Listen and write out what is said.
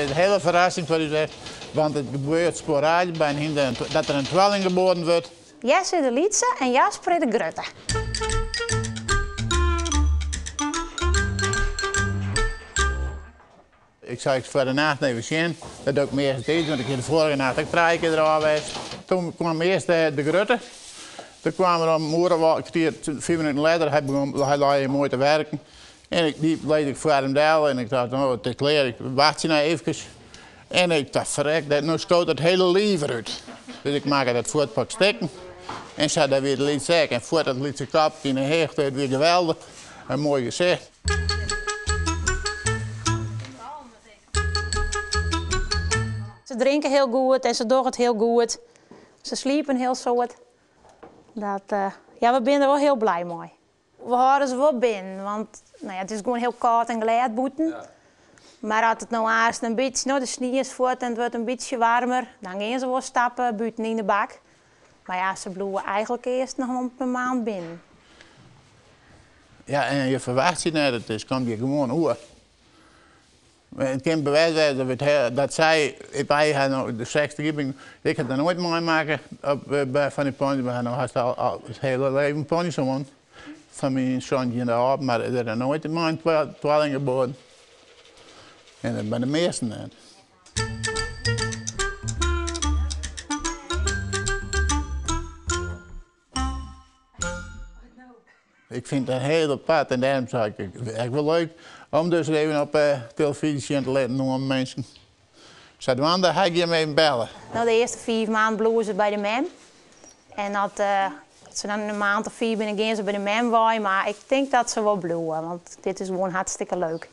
is in hiele ferrassing foar ús west, want it gebeurt sporadysk by in hynder dat der in twalling geboren wurdt. Jesse is de lytse en Jasper is de grutte. Ik sei, ik foar de nacht even sjen. Dat doe ik meastentiids, want ik hie de foarige nacht ek trije kear derôf west. Toen kwam earst de grutte. Toen kwam er om oere of kertier, fiif minuten letter, hy begûn, hy lei moai te werken. En ik, dy leid ik foar him del en ik tocht, no, it is klear, ik wachtsje noch eefkes. En ik tocht, ferrek, dat, no skoot it hiele liif derút. Dus ik makke dat fuotpak stikken. En sa, dêr wie de lytse ek. En fuort dat lytse kopke yn 'e hichte, it wie geweldich. In moai gesicht. Se drinke hiel goed en se dogge it hiel goed. Se sliepe in hiel soad. Dat, ja, we binne der wol hiel blij mei. We hâlde se wol binnen, want no ja, it is gewoan hiel kâld en glêd bûten. Mar as it no aanst in bytsje, no de snie is fuort en it wurdt in bytsje waarmer, dan gean se wol stappen bûten yn de bak. Mar ja, se bliuwe eigentlik earst noch wol in maand binnen. Ja, en je ferwachtsje net, it is, komt je gewoan oer. It kin bewijs wêze dat, we dat sy, wy ha no de 60 jier, ik ha dat noait meimakke op, by fan dy pony's, we ha no hast al, al it hiele leven pony's hân. Fan myn santjinde ôf, mar der is noait mei in twalling geboren. En dat by de measten net. Ik fyn it in hiel apart en dêrom sei ik, ek wol leuk om dus even op telefyzje sjen te litten oan minsken. Sadwaande ha ik jim even belle. No, de earste fiif maand bliuwe se by de mem. En as se dan in maand of fiif binne, gean se by de mem wei. Mar ik tink dat se wol bliuwe, want dit is gewoan hartstikke leuk.